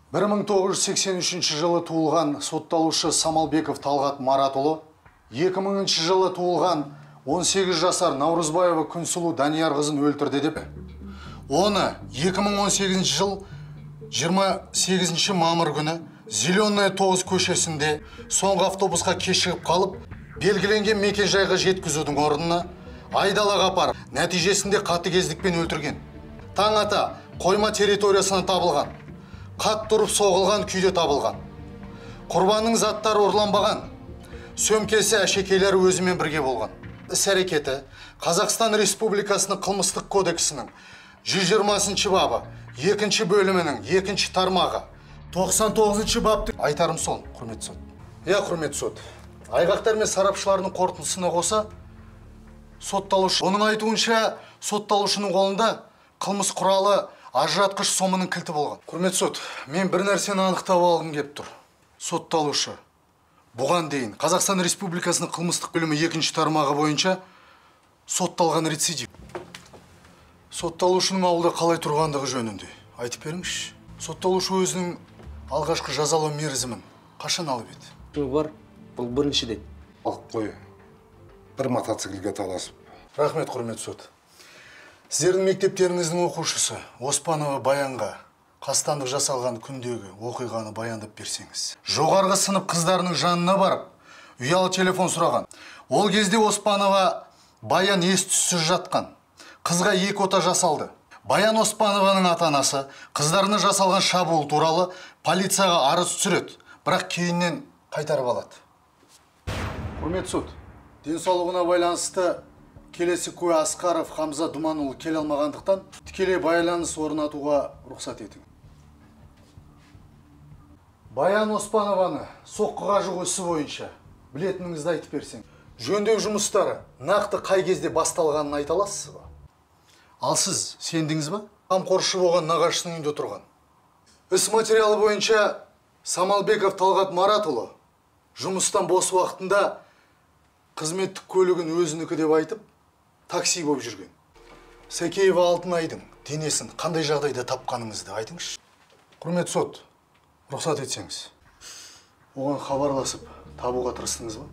1983 жылы туылған сотталушы Самалбеков Талғат Маратұлы, 2000 жылы туылған 18 жасар Наурызбаева Күнсұлу Данияр қызын өлтірді деп. Оны 2018 жыл 28 мамыр күні Зеленая 9 көшесінде соңғы автобусқа кешігіп қалып, белгіленген мекен-жайға жеткізудің орнына айдалаға апарып, нәтижесінде қатыгездікпен өлтірген. Таң ата қойма территориясынан табылған, қатты ұрып соғылған күйде табылған. Құрбанның заттары ұрланбаған, сөмкесі, әшекейлері өзімен бірге болған. Іс-әрекеті Қазақстан Республикасының Қылмыстық кодексінің 120 бабы, 2 бөлімінің 2 тармағы, 99 бапты. Айтарым сол, құрметті сот. Иә, құрметті сот. Айғақтар мен сарапшылардың қорытындысына қоса, сотталушы, оның айтуынша, сотталушының қолында қылмыс құралы ажыратқыш сомының кілті болған. Құрметті сот, мен бір нәрсені анықтап алғым келіп тұр. Сотталушы бұған дейін Қазақстан Республикасының қылмыстық бөлімі 2 тармағы бойынша сотталған рецидив. Сотталушының ауылда қалай тұрғандығы жөнінде айтып беріңізші. Сотталушы өзінің алғашқы жазалау мерзімін қашан алып еді? Бар, бұл біріншіден. Алып қой, бір мотоциклге таласып. Рахмет, құрметті сот. Сіздердің мектептеріңіздің оқушысы Оспанова Баянға қастандық жасалған күндегі оқиғаны баяндап берсеңіз. Жоғарғы сынып қыздарының жанына барып, ұялы телефон сұраған. Ол кезде Оспанова Баян ес-түссіз жатқан. Қызға 2 ота жасалды. Баян Оспанованың ата-анасы қыздарына жасалған шабуыл туралы полицияға арыз түсіреді, бірақ кейіннен қайтарып алады. Құрметті сот, денсаулығына байланысты келесі куә Асқаров Хамза Думанұлы келе алмағандықтан тікелей байланыс орнатуға рұқсат етің. Баян Оспанованы соққыға жығу ісі бойынша білетініңізді айтып берсең. Жөндеу жұмыстары нақты қай кезде басталғанын айта аласыз ба? Ал сіз сендіңіз ба? Қамқоршы болған нағашысының үйінде тұрған. Іс материалы бойынша Самалбеков Талғат Маратұлы жұмыстан бос уақытында қызметтік көлігін өзінікі деп айтып, такси болып жүрген. Сәкеева Алтынайдың денесін қандай жағдайда тапқаныңызды айтыңызшы. Құрметті сот, рұқсат етсеңіз, оған хабарласып табуға тырыстыңыз ба?